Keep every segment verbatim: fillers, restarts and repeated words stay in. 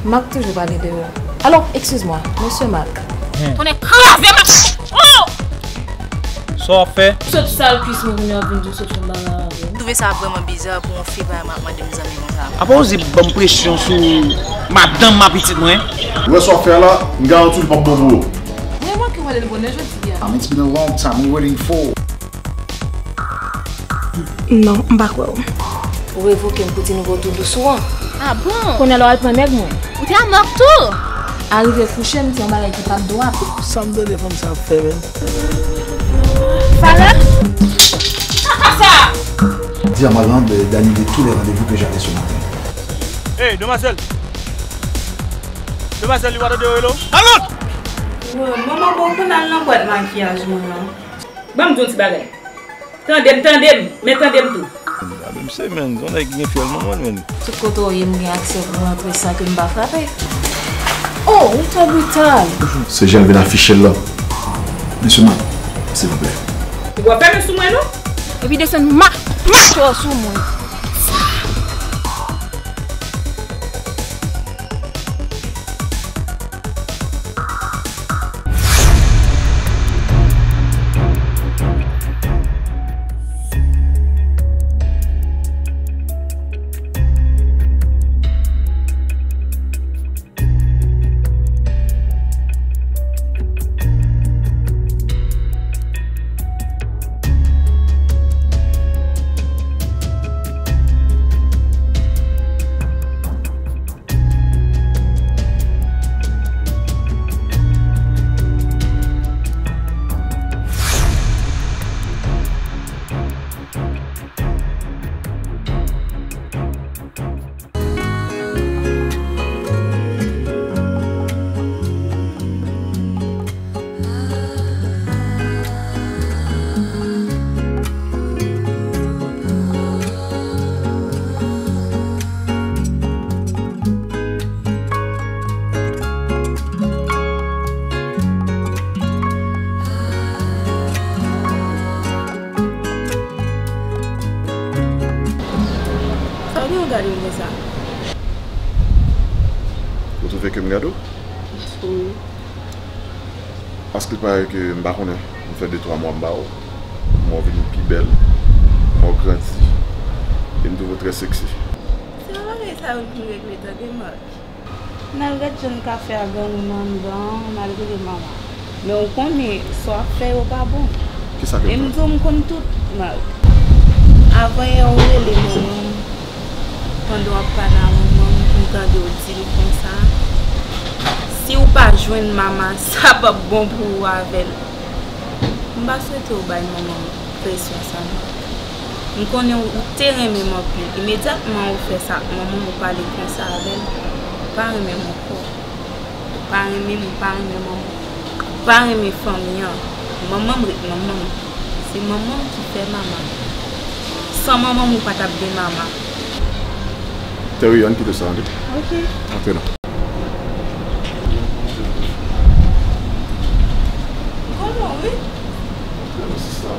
Marc toujou pale de ou. Alò, excuse-moi, Mesye Marc. Tonnè kraze m! Oh! Sa w ap fè? Sot sal kwis mwen, kounye a w ap vin di w sot fè m bagay avè m. M twouve sa vrèman biza pou yon fi pa mande m zanmi konsa. Apa w oze ban m presyon sou madanm m ak pitit mwen? Ou wè sa w ap fè a la, m garanti w li p ap bon pou ou. Mwen manke wè l bonè jodi a. And it's been a long time we waiting for. Non, m pa kwè w. Ou revoke m pou ti nouvo tou dous ou an. Ah bon? Kounye a la w al pran nèg mwen. Ou te a Marc tou? Arive kouche m, se yon bagay ki p ap dwat. Sa m tande fanm sa ap fè menm? Valè? Kaka sa! Dis à Marlande d'annuler tous les rendez-vous que j'avais ce matin. Hey, demwazèl! Demwazèl, li pa tande w rele w? Marlande! Manman, bon, konn al nan bwat makiyaj mwen an. Ban m di w yon ti bagay. Tande m, tande m, men tande m tou. A, men se, men, yon nèg ki gen fyèl manman l, men. Tout kote w ye, m gen aksè pou m rantre san ke m pa frape. Oh, ou twò brital! Se jan l vin afiche l la. Mesye Marc, silvouplè. Ou pa fèmen sou mwen, non? Epi desann ma, mache w sou mwen. Sa w gen w gade m konsa? Ou twouve ke m gade w? Wi. Paske l parèt ke m pa konnen, m fè de twa mwa m pa wè w. M wè w vin pi bèl, m wè w grandi, e m twouve w trè sexy. Se pa bagay sa yo pou n regle tande, Marc. N al gad jan n ka fè a grangou nan anndan an, n al rele manman. Men ou konnen sa w ap fè yo pa bon. Kisa ke... E m di w m konn tout, Marc. Avanyè ou rele manman m, pandan w ap pale a manman m, m tande w di l konsa, si w pa jwenn Mama, sa p ap bon pou ou avè l. M pa swete w bay manman m presyon sa non. M konnen ou te renmen m anpil. Imedyatman ou fè sa ak manman m, ou pale konsa avè l, ou pa renmen m ankò. Ou pa renmen m, ou pa renmen manman m. Ou pa renmen fanmi an. Manman m ret manman m. Se manman m ki fè Mama. San manman m, ou pa t ap gen Mama. Terry, ann kite sa, tande? Ok. Antre non. Kòman, wi? Antre non, sista.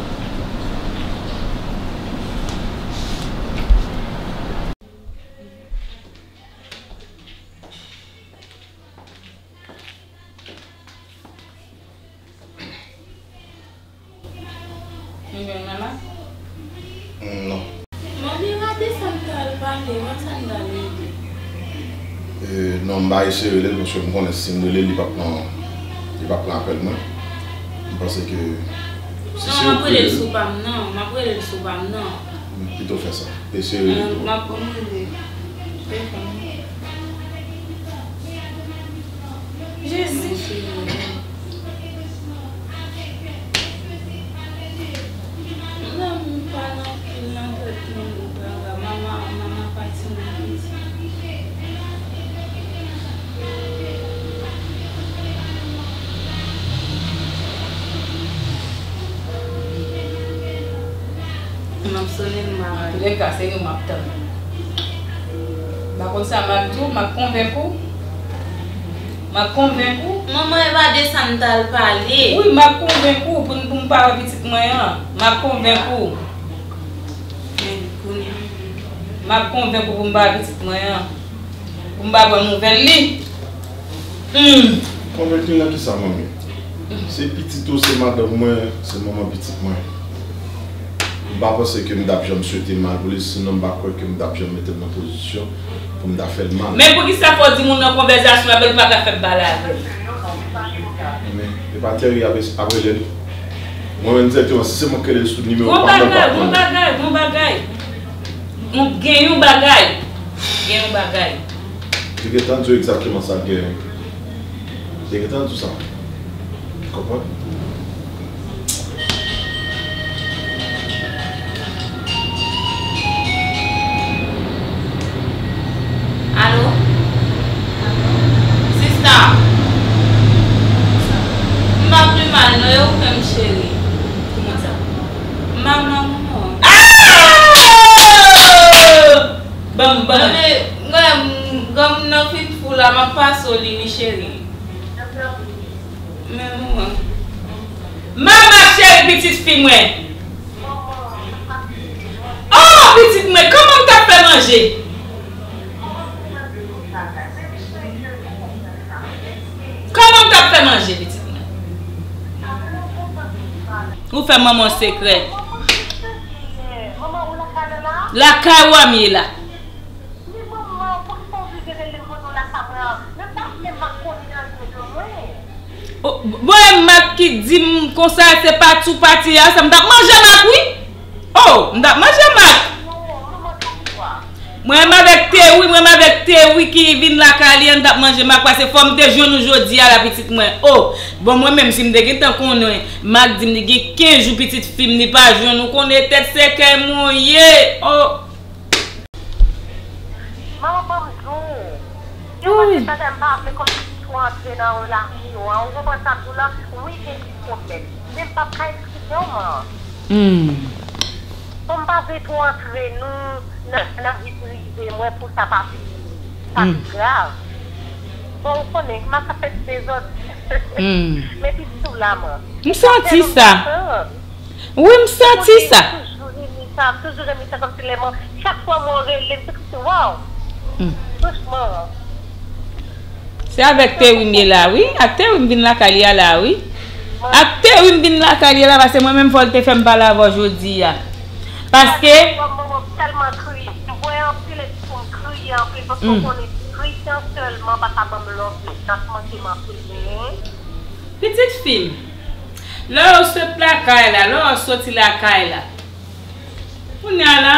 Ou jwenn Mama? Non. Manmi, rade sa m t al pale, wè sa m t al regle. E, non, m pa eseye rele l, paske m konnen si m rele l, li p ap pran, li p ap pran apèl mwen. M panse ke si se ou k rele l. Non, m ap rele l sou pa m nan, m ap rele l sou pa m nan. Pito fè sa. Eseye rele l tou. M ap, m ap rele telefòn nan. Jezi! Lanmou pa nan pil nan tèt mwen, Gaga. Mama, mama pati nan piti. M ap sonnen mari. Antouka, se nou m ap tann. M pa konn sa m ap di w, m ap konvenk ou. M ap konvenk ou. Manman, e pa de sa m t al pale. Wi, m ap konvenk ou pou n, pou m pa wè pitit mwen an. M ap konvenk ou. Men, kounye a. M ap konvenk ou pou m pa wè pitit mwen an. M pa pran nouvèl li. Hmm. Konvèt li nan kisa, manmi? Se pitit ou, se madanm mwen, se manman pitit mwen. M pa panse ke m t ap janm swete mal pou li, sinon m pa kwè ke m t ap janm mete l nan pozisyon pou m ta fè l mal. Men poukisa fò w di moun nan konvèsasyon apre l pa ka fè m pale avè l? Men, e pa Thierry ap es-, ap rele l. Mwen menm dirèkteman, si se mwen k rele l sou nimewo pa m nan, l p ap pran l. Gon bagay, gon bagay, gon bagay. M gen yon bagay. Gen yon bagay. Li gentan di w egzakteman sa k genyen. Li gentan di w sa. Konprann? Alo? Sista? M pa pi mal non, e ou menm cheri? Kouman sa? M pa mal non. Ah! Ban m, ban m. Granm, granm nan fin fou la, m ap pase w li wi cheri. Men mwen. Manman cheri pitit fi mwen. Oh, pitit mwen, kòman m t ap fè manje? Kòman m t ap fè manje, pitit mwen? Ou fè manman w sekrè. Lakay ou a m ye la. Men manman, poukisa w oblije rele m pandan w lakay mwen an? Men pa vle m pa konnen anyen de mwen. Oh, bon, e Mak ki di m konsa, se pa tou pati a, sa m t ap manje Mak, wi. Oh, m t ap manje Mak. Non, manman, tanpri. Mwen menm avèk Terry, mwen menm avèk Terry ki vin lakay li an, n t ap manje Mak, paske fò m te jwenn ou jodi a la, pitit mwen. Oh, bon, mwen menm, si m te gentan konnen, Mak di m li gen kenz jou pitit fi m, li pa jwenn ou, konnen tèt sèkèy mwen ye. Oh. Manman, ban m di w. Yon bagay sa, m pa vle kòmsi pou antre nan relasyon an. Ou konprann sa m di w la? Wi, gen ti pwoblèm. Men m p ap ka eksplike w, man. Hmm. Bon, m pa vle twò antre nou nan, nan vi prive mwen pou sa pa pi, pa pi grav. Bon, ou konnen, m ap fè ti dezòd. Hmm. Men pitit ou la, man. M santi sa. Wi, m santi sa. Toujou renmen sa, m toujou renmen sa, kòmsi lè mwen, chak fwa mwen rele m, se kòmsi, waw. Hmm. Franchman. Se avèk Terry m ye la, wi. Ak Terry m vin lakay li a la, wi. Ak Terry m vin lakay li a la, paske mwen menm fò l te fè m pale avè w jodi a. Paske. Mwen, mwen, mwen tèlman kriye. M kwè anpil epi pou m kriye anpil, paske w konnen, Christian sèlman pa ka ban m love li. N ap manke m anpil, men. Pitit fi m, lè w sot lakay la, lè w soti lakay la, kounye a la,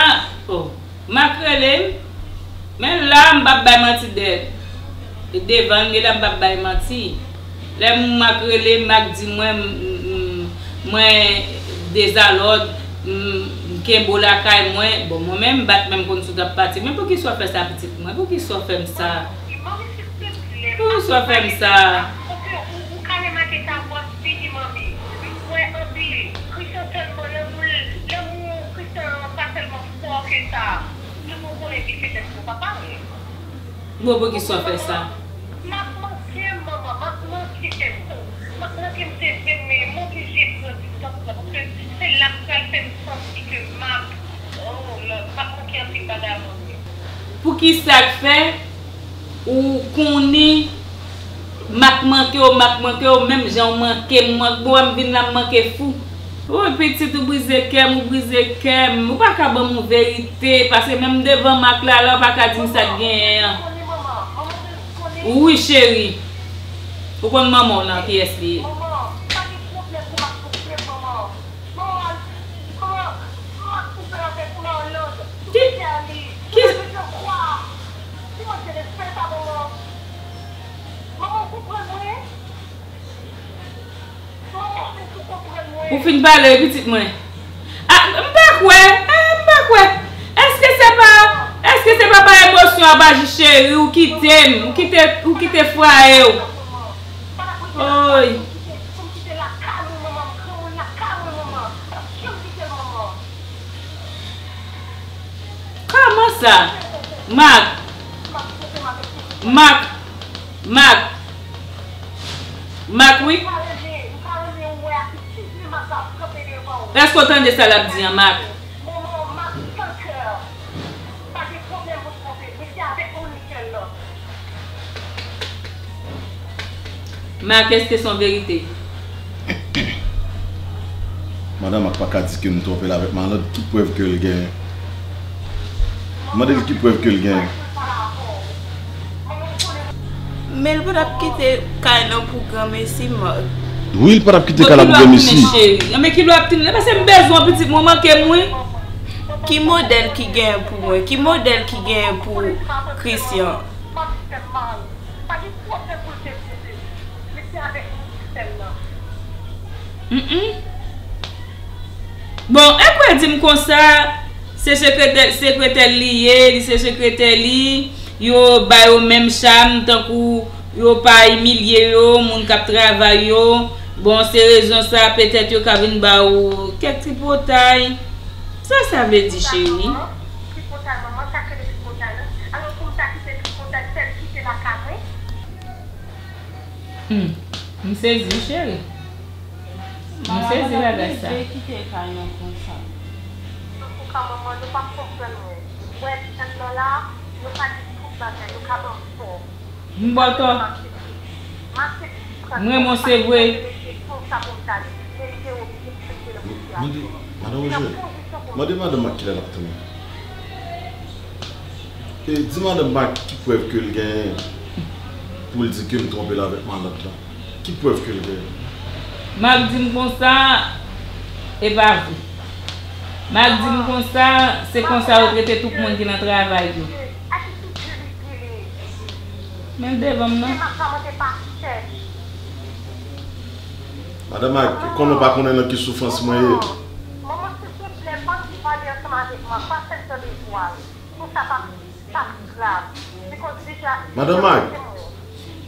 oh, Mak rele m, men la, m p ap bay manti dèyè, devan l, men la, m p ap bay manti. Lè Mak rele m, Mak di mwen, m, m, mwen dezalòd, m, m kenbe w lakay mwen, bon, mwen menm, m pa t menm konn si w t ap pati. Men poukisa w fè sa, pitit mwen? Poukisa w fè m sa? Poukisa w fè m sa? Ou, ou ka remake sa, bòs figi manmi. M kwè anpil. Christian sèlman, lanmou, lanmou Christian an pa tèlman fò ke sa. Tout moun konnen ke se tèt pou papa l. Bon, poukisa w fè sa? M ap manke m, manman, m ap manke tèt ou. M ap manke m, se vre, men m oblije pran distans lan, paske se la k pral fè m santi ke m ap, oh Lòd, m ap manke anpil bagay, manmi. Poukisa k fè ou konnen Mak manke w, Mak manke w, menm jan w manke m, mwen, bon, m vin la, m manke fou. Woy, pitit, ou brize kè m, ou brize kè m. Ou pa ka ban m yon verite, paske menm devan Mak la, la, ou pa ka di m sa k genyen an. Wi, cheri. Ou konn manman w lan, kiyès li ye? Ki, ki, Ou fin pale, wi, pitit mwen. Ah, m pa kwè. Ah, m pa kwè. Èske se pa, èske se pa pa emosyon a, pa jis cheri, ou kite m, ou kite, ou kite fwaye w. Oy. Kòman sa? Mak. Mak. Mak. Mak, wi. Èske w tande sa l ap di an, Mak? Manman, Mak, san kè. Pa gen pwoblèm pou twonpe. Mesye avèk Monique lan. Marc, èske se yon verite? Madan Marc pa ka di ke m twonpe l avèk Marlande, ki prèv ke l genyen? Mande l ki prèv ke l genyen. Men l pa t ap kite kay lan pou granmesi, Marc. Wi, l pa t ap kite kay la pou granmesi. Bon, ki lè w ap tounen, cheri? Anben, ki lè w ap tounen? E paske m bezwen w, pitit mwen, manke m, wi. Ki modèl ki genyen pou mwen? Ki modèl ki genyen pou Christian? Pa gen pwoblèm pou l te poze. Li te avèk moun ki fè l nan. Mm, mm. Bon, e kwè di m konsa, se sekretè, sekretè l li ye, li se sekretè li, yo ba yo menm cham, tankou yo pa imilye yo, moun k ap travay yo. Bon, se rezon sa, petèt yo ka vin ba ou kèk tripotay. Sa sa vle di, cheri? Tripotay, manman, sa k rele tripotay la? Alò, pou m ta kite tripotay, fè l kite lakay mwen? Hmm. M sezi, cheri. M sezi bagay sa. Antouka, manman, nou p ap konprann mwen. Wè, tèt lan la, nou ka di tout bagay, nou ka anfòm. M ba w tò. M renmen w, se vre. Mande, madan Roger, mande madan Marc kilè l ap tounen. E di madan Marc ki prèv ke l genyen pou l di ke m twonpe l avèk Marlande lan? Ki prèv ke l genyen? Marc di m konsa, e pa vre. Marc di m konsa, se konsa yo trete tout moun ki nan travay yo. Men l devan m, non? Madan Marc, konnen w pa konnen nan ki soufrans mwen ye. Manman, silvouplè, pa anvi pale ansanm avèk mwen, pa fè l tande vwa l. Pou sa pa, pa grav. Madan Marc,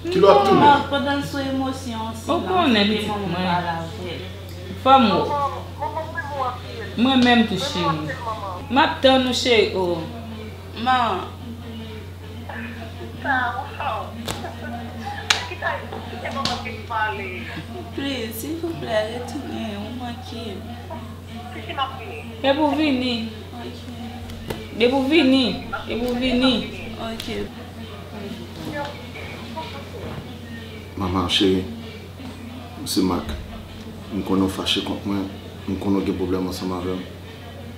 ki lè w ap tounen? Pandan l sou emosyon, ou konnen, pitit mwen. Fò m wè w. Mwen menm tou, cheri. M ap tann ou, cheri. O. Man. Please, silvouplè, retounen. Ou manke m. Depi w vini. Depi w vini. Depi w vini. Ok. Manman cheri, m se Marc. M konnen w fache kont mwen. M konnen w gen pwoblèm ansanm avè m.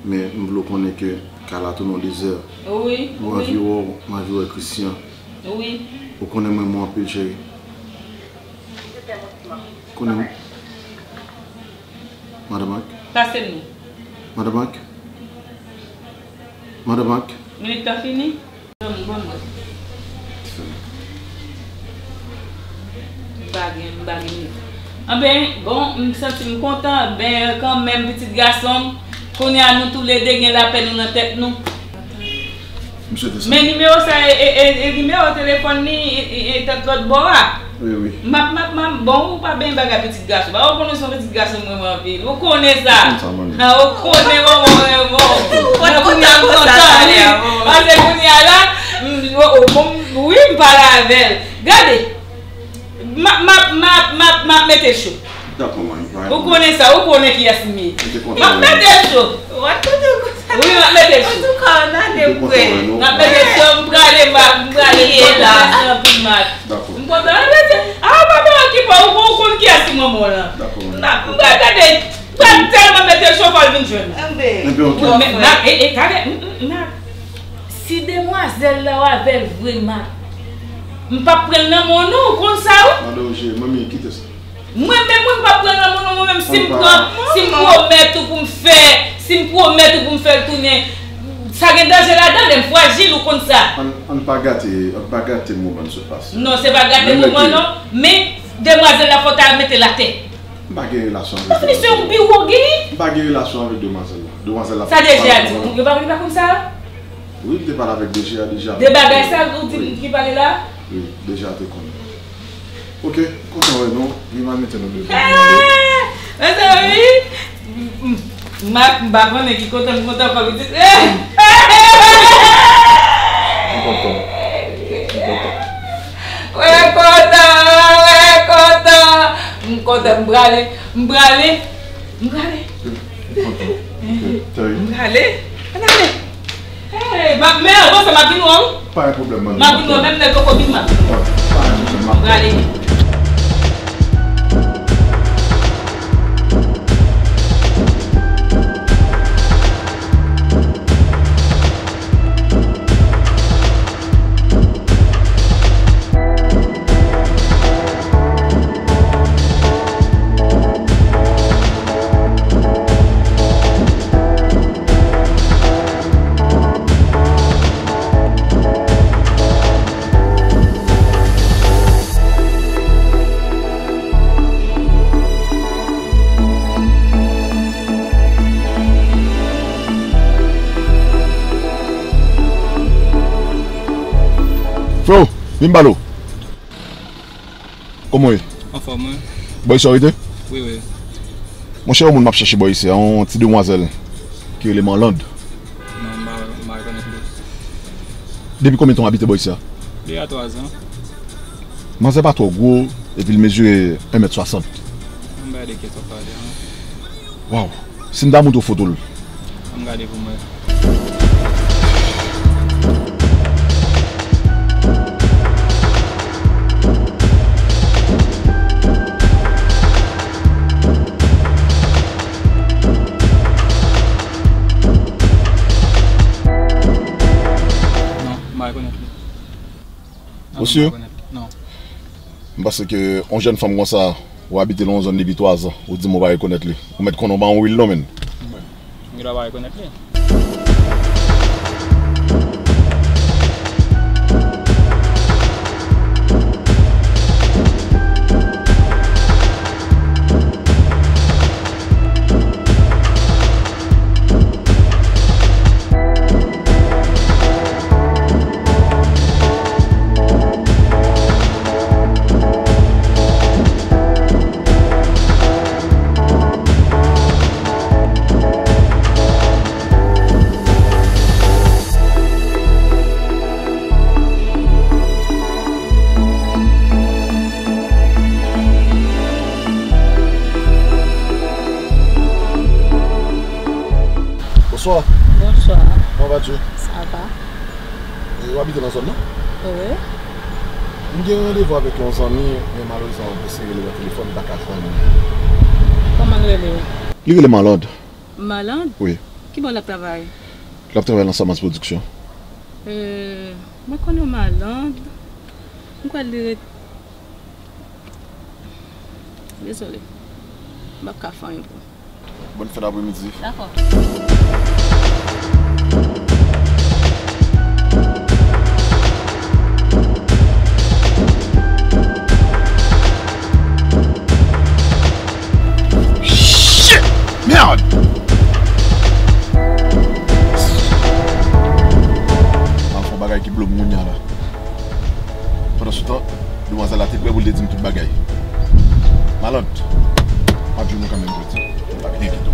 Men m vle w konnen ke kay la tounen yon dezè. Wi, wi. M anvi wè w, m anvi wè Christian. Wi. Ou konnen m renmen w anpil, cheri. Konnen m. Madan Marc? Pase m li. Madan Marc? Madan Marc? Minit lan fini? Ban m, ban m wè. M pa gen, m pa gen minit. Anben, bon, m santi m kontan, ben, kanmenm, pitit gason m, kounye a nou toulede gen lapè nou nan tèt nou. M swete sa. Men nimewo sa e, e, e, e nimewo telefòn li, e, e, e, tèt lòt bò a. Wi, wi. M ap, m ap, m ap, bon, ou pa benyen bagay pitit gason. Ba, ou konnen se yon pitit gason mwen renmen anpil. Ou konnen sa. M konn sa, manmi. Ha, ou konnen manman renmen w. Mwen kounye a m kontan, wi. Paske kounye a la, m, o, o, bon, wi, m pale avè l. Gade. M ap, m ap, m ap, m ap, m ap mete cho. Dakò, manmi, pa gen pwoblèm. Ou konnen sa, ou konnen kiyès m ye. M te kontan wè nou. M ap mete cho. Wi, m ap mete cho. Antouka, n ale vre. M te kontan wè nou. M ap mete cho, m prale, m ap, m prale. Anpil, Marc. Dakò. M kontan, m ap mete. A, papa, okipe w, ou konn kiyès ki manman w lan. Dakò, manmi. M ap, m pral gade, m pral tèlman mete cho, fò l vin jwenn ou. Enben, ok. Men, Marc, e, e, gade, m, m, Marc. Si demwazèl la w avè l vre, Marc, m p ap pran l nan men w non, ou konn sa, wi. Madan Roger, manmi, kite sa. Mwen menm, mwen, m p ap pran l nan men w non, mwen menm, si m pran, si m pwomèt ou pou m fè, si m pwomèt ou pou m fè l tounen, sa gen danje ladan l, m frajil, ou konn sa. Ann, ann pa gate, ann pa gate moman n sot pase. Non, se pa gate moman non, men demwazèl la fò w ta mete l atè. M pa gen relasyon avèk demwazèl. Anfin, se yon biwo w genyen. M pa gen relasyon avèk demwazèl la. Demwazèl la. Sa D G a di w, yo pa, yo pa konn sa? Wi, m te pale avèk D G a deja. De bagay sa ou di m ki pale la? Wi, D G a te konnen. Ok, kontan wè nou. Vin m al mete nou devan. Mezanmi, m, m, m pa konnen ki kote m kontan fè pitit. M kontan. M kontan. Wè kontan, wè kontan. M kontan, m prale, m prale, m prale. M kontan. M prale, m prale. Hey, m ap, men avan sa, m ap vin wè w. Pa gen pwoblèm, manmi. M ap vin wè w, menm lè l poko vin, m ap vin wè w. Pa gen pwoblèm, m ap prale. Bro, vin m pale w. Kòman w ye? Anfòm, wi. Bò isi w rete? Wi, wi. Monchè, yon moun m ap chèche bò isi a, yon ti demwazèl ki rele Marlande. Non, m pa, m pa rekonèt li. Depi konbyen tan w abite bò isi a? De a twa zan. Manzè pa twò gwo, epi l mezire en mèt swasant. Ann ba de kiyès w ap pale a, non? Waw, si m ta montre w foto l. Ann gade pou m wè. Non, m pa rekonèt li. Ou si? Non. M panse ke yon jèn fanm konsa, ou abite nan yon zòn depi twa zan, ou di m ou pa rekonèt li. Ou mèt konnen w pa yon real non, menn. M gen dwa pa rekonèt li. Bonsoir. Bonsoir. Comment vas-tu? Ça va. E, w abite nan zòn nan? Wi. M gen randevou avèk yon zanmi, men malerezman, m eseye rele l nan telefòn, li pa ka jwenn li. Kòman l rele? Li rele Marlande. Marlande? Wi. Ki bò l ap travay? L ap travay nan Samaz Production. E, mwen konnen Marlande. M kwè li ret-, dezole. M p ap ka fè anyen pou ou. Bonne fin d'après-midi. Dakò. Shit! Merde! M al fè yon bagay ki blow m kounye a la. Pandansetan, demwazèl la te prè pou l te di m tout bagay. Marlande, m ap jwenn ou kanmenm jodi. M p ap enkyete w.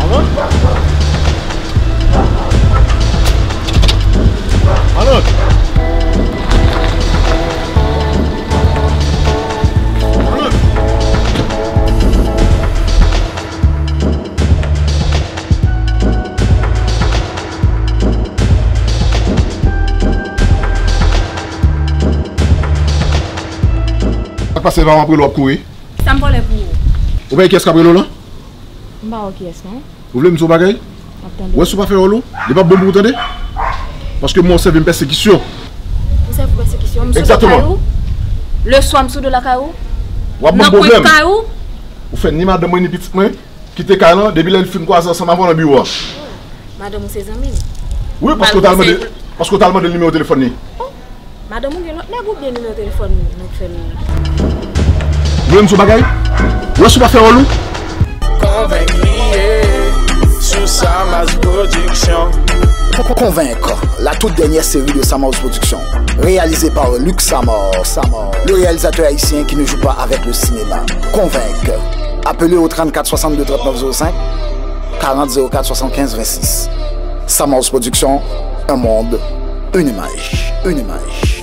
Alon? Alon? Alon? Sa k pase, pa m ap rele w ap kouri? Sa m vòlè pou ou? Ou pa wè kiyès k ap rele w lan? M pa wè kiyès, non. Ou vle m di w yon bagay? M ap tande. Ou wè si w pa fè wòl ou, li p ap bon pou ou, tande? Paske m wè w sèvi m pèsekisyon. Ou sèvi w pèsekisyon? M sot lakay ou? Leswa m sou do lakay ou? W ap ban m pwoblèm. Nan pwen kay ou? Ou fè ni madanm mwen ni pitit mwen kite kay lan depi lè l fin kwaze ansanm avè w nan biwo a. Madanm ou se zanmi m? Wi, paske w t al mande, paske w t al mande l nimewo telefòn li. Oh, madanm ou gen lòt nèg oubyen nimewo telefòn nou k fè l? Ou vle m di w bagay? Ou wè si w pa fè wòl ou? Konvenk li ye sou Samaz Production. Konvenk, la toute dernière série de Samaz Production, réalisée par Luc Samar. Samar, le réalisateur haïtien qui ne joue pas avec le cinéma. Konvenk. Appelez au trente-quatre soixante-deux trente-neuf zéro cinq, quarante zéro quatre soixante-quinze vingt-six. Samaz Production, un monde, une image, une image.